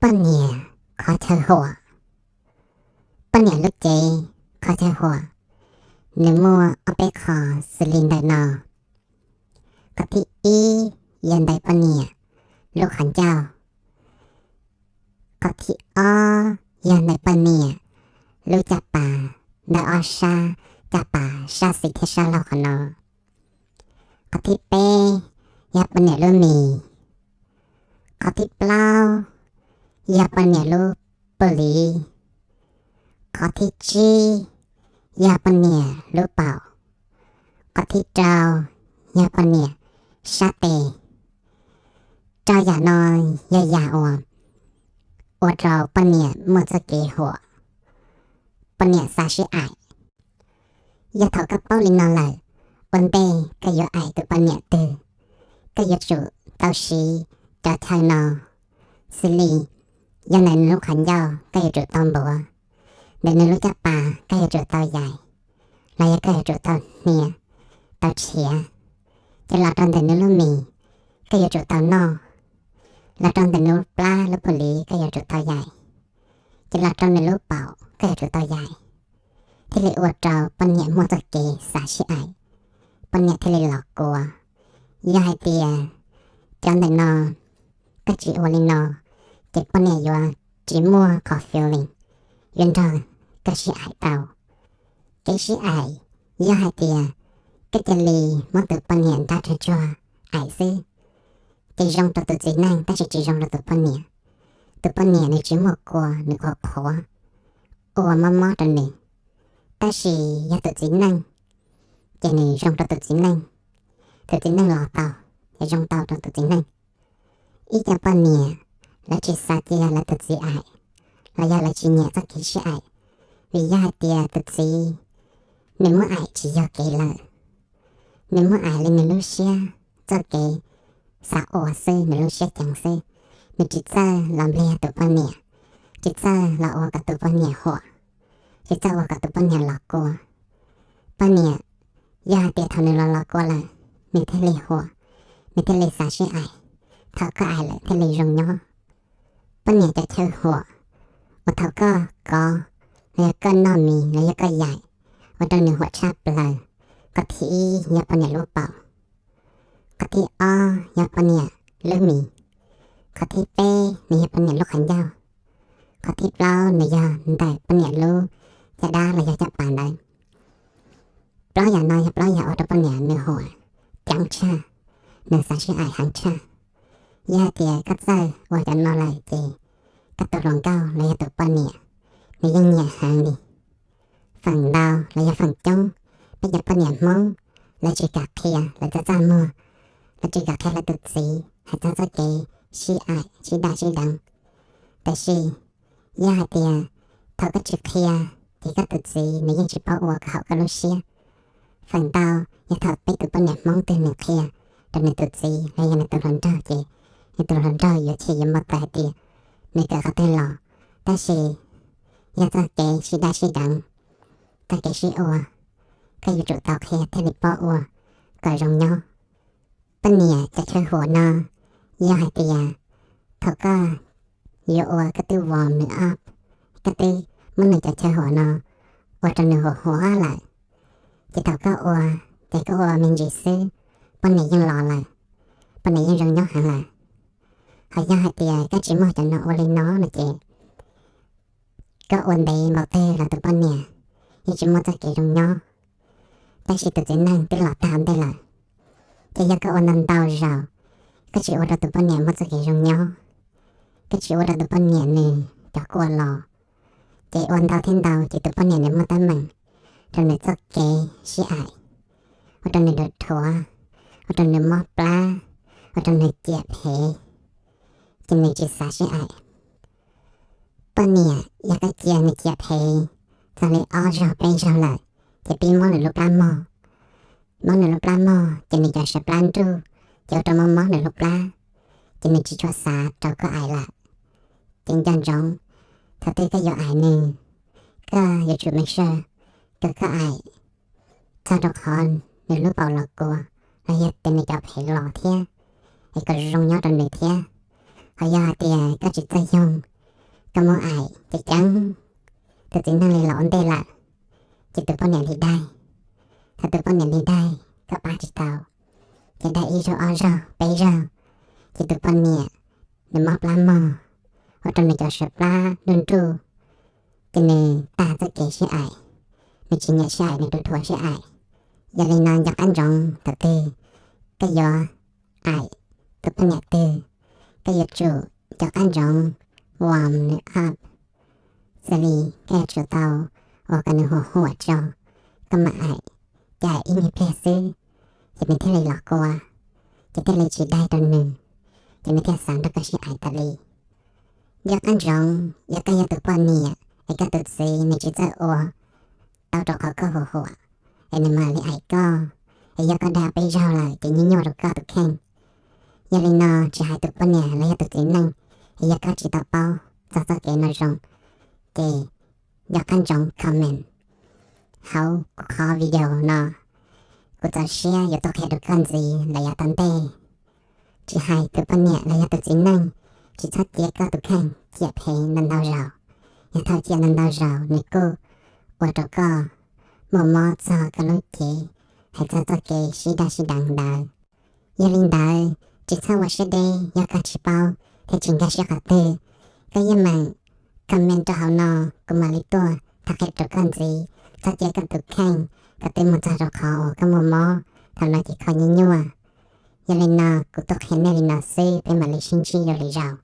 Poj niam qhov chaw huam. Poj niam lub cev qhov chaw huam, nws muaj ob peb qho xws li ntawm no. Qhov thib ib yog ntawm poj niam lub qhov ncauj. Qhov thib ob yog ntawm poj niam lub caj pas, ntawm ob sab caj pas, sab xis thiab sab laug qhov no. Qhov thib peb yog poj niam lub mis. Qhov thib plaub yog poj niam lub paj liv. Qhov thib tsib yog poj niam lub paum. Qhov thib rau yog poj niam sab tes. Rau yam no yog yam uas ua rau poj niam muaj txoj kev huam, poj niam xav sib aim. Yog thaum koj paub li no lawm, ua ntej koj yuav aim tus poj niam twg, koj yuav tsum tau siv cov chaw no xws li: yog ntawm nws lub qhov ncauj koj yuav tsum tau npuav, ntawm nws lub caj pas koj yuav tsum tau yaim, los yog koj yuav tsum tau hnia, tau tshiav. Ces los rau ntawm nws lub mis koj yuav tsum tau noj, los rau ntawm nws lub plab lub paj liv koj yuav tsum tau yaim, ces los rau nws lub paum koj yuav tsum tau yaim, thiaj li ua rau poj niam muaj txoj kev xav sib aim, poj niam thiaj li los kua. Yog hais tias cov ntawm no koj tsis ua li no, ces poj niam yuav tsis muaj qhov feeling yuav nrog koj sib aim tau. Kev sib aim yog hais tias koj cia li muab tus poj niam nrab tsag tsuag aim xwb, ces zoo rau tus txiv neej tab sis tsis zoo rau tus poj niam. Tus poj niam nws tsis muaj kua, nws qhuav qhuav, ua mob mob rau nws. Tab sis yog tus txiv neej, ces nws zoo rau tus txiv neej, tus txiv neej los tau, ces zoo tau rau tus txiv neej. Ib co poj niam lawv tsis xav cia lawv tus txiv aim, los yog lawv tsis nyiam txoj kev sib aim, vim yog hais tias tus txiv nws muab aim tsis yog kev lawm, nws muab aim li nws lub siab txoj kev xav ua xwb, nws lub siab ceev xwb, nws tsis txawj los npliag tus poj niam, tsis txawj los ua kom tus poj niam huam, tsis txawj ua kom tus poj niam los kua. Poj niam, yog hais tias thaum nws los los kua lawm, nws thiaj li huam, nws thiaj li xav sib aim, thaum koj aim lawm thiaj li zoo nyob. Poj niam cov chaw huam uas thaum koj kov, los yog koj noj mis los yog koj yaim, ua rau nws huam tshaj plaws, qhov thib ib yog poj niam lub paum, qhov thib ob yog poj niam lub mis, qhov thib peb nws yog poj niam lub qhov ncauj, qhov thib plaub nws yog ntawm poj niam lub caj dab los yog caj pas ntawd. Plaub yam no yog plaub yam ua rau poj niam nws huam ceev tshaj, nws xav sib aim heev tshaj. Yog hais tias koj txawj ua cov no lawm ces koj tus hluas nkauj los yog tus poj niam nws yeej nyiam heev li. Feem ntau los yog feem coob, peb cov poj niam Hmoob lawv tsis kam qhia lawv txoj txaj muag, lawv tsis kam qhia lawv tus txiv hais txog txoj kev sib aim sib daj sib deev. Tab sis yog hais tias thaum koj tsis qhia, ces koj tus txiv nws yeej tsis paub ua kom haum koj lub siab. Feem ntau yog thaum peb tus poj niam Hmoob twg nws qhia rau nws tus txiv los yog nws tus hluas nraug ces nws tus hluas nraug yuav chim yuav npau taws hais tias nws kawm qhov twg los. Tab sis yog txoj kev sib daj sib deev, txoj kev sib ua, koj yuav tsum tau qhia thiaj li paub ua kom zoo nyob. Poj niam cov chaw huam no, yog hais tias thaum koj yuav ua koj twb warm nws up, koj twb muab nws cov chaw huam no ua rau nws huam huam lawm, ces thaum koj ua, ces koj ua me ntsis xwb, poj niam yeej los lawm, poj niam yeej zoo nyob heev lawm. Ho yog hais tias koj tsis muaj cov no ua li no no ces koj ua ntev npaum twg los tus poj niam yeej tsis muaj txoj kev zoo nyob. Tab sis tus txiv neej twb los tag ntej lawm, ces yog koj ua ntau ntau zaus, koj tsis ua rau tus poj niam muaj txoj kev zoo nyob, koj tsis ua rau tus poj niam nws cov kua los, ces ua ntau thiab ntau ces tus poj niam nws muaj teeb meem rau nws txoj kev sib aim, ua rau nws dhuav dhuav, ua rau nws mob plab, ua rau nws ciam phev, ces nws tsis xav sib aim. Poj niam yog koj cia nws ciam phev txog li ob zaug peb zaug lawm, ces pib mob nws lub plab mog. Mob nws lub plab mog ces nws cov saw plab nruj, ces ua rau mob mob nws lub plab, ces nws tsis tshua xav rau koj aim lawm. Ces nco ntsoov, thaum twg koj yuav aim nws, koj yuav tsum make sure kom koj aim txog rau qhov nws lub paum los kua, los yog tias nws cov phev los thiab, es kom zoo nyob rau nws thiab. Ho yog hais tias koj tsis txawj yoog, koj muab aim ces ceev, tus txiv neej li los ua ntej lawm, ces tus poj niam li daig. Thaum tus poj niam li daig koj pab tsis tau, ces daig ib zaug ob zaug peb zaug, ces tus poj niam nws mob plab mog, ua rau nws cov saw plab nruj nruj, ces nws tag txoj kev sib aim, nws tsis nyiam sib aim, nws tu thuav sib aim. Yog li no nco qab ntsoov thaum twg koj yuav aim tus poj niam twg, koj yuav tsum nco qab ntsoov warm nws up, xws li koj yuav tsum tau ua kom nws huam huam tso, koj mam aim, ces aim ib nyuag pliag xwb, ces nws thiaj li los qua, ces thiaj li tsis daig rau nws, ces nws thiaj xav nrog koj sib aim tas li. Nco qab ntsoov, yog koj yog tus poj niam es koj tus txiv nws tsis txawj ua tau rau qhov koj huam huam, es nws mam li aim koj, es yog koj dag peb zaug lawm ces nyuaj nyuaj rau koj tus kheej. Yog li no tsis hais tus poj niam los yog tus txiv neej, es yog koj tsis tau paub txog txoj kev no zoo, ces nco qab ntsoov comment hauv kuv qhov video no, kuv txaus siab yuav tuaj qhia rau koj ntxiv lawm yav tom ntej. Tsis hais tus poj niam los yog tus txiv neej, tsis txhob cia koj tus kheej ciam phem ntau ntau zaus. Yog thaum ciam ntau ntau zaus nws kuj ua rau koj muaj mob txog koj lub cev, hais txog txoj kev sib daj sib deev ntawd. Yog li ntawd, tsis txhob ua siab deb yog koj tsis paub thiab tsis nkag siab qhov twg. Koj yeej meem comment rau hauv no, kuv mam li tuaj tham qhia rau koj ntxiv. Txhob cia koj tus kheej kom twb mus txog rau qhov uas koj muaj mob, thaum no ces kho nyuaj nyuaj. Yog li no kuv tuaj qhia nej li no xwb, peb mam li sib ntsib dua lwm zaus.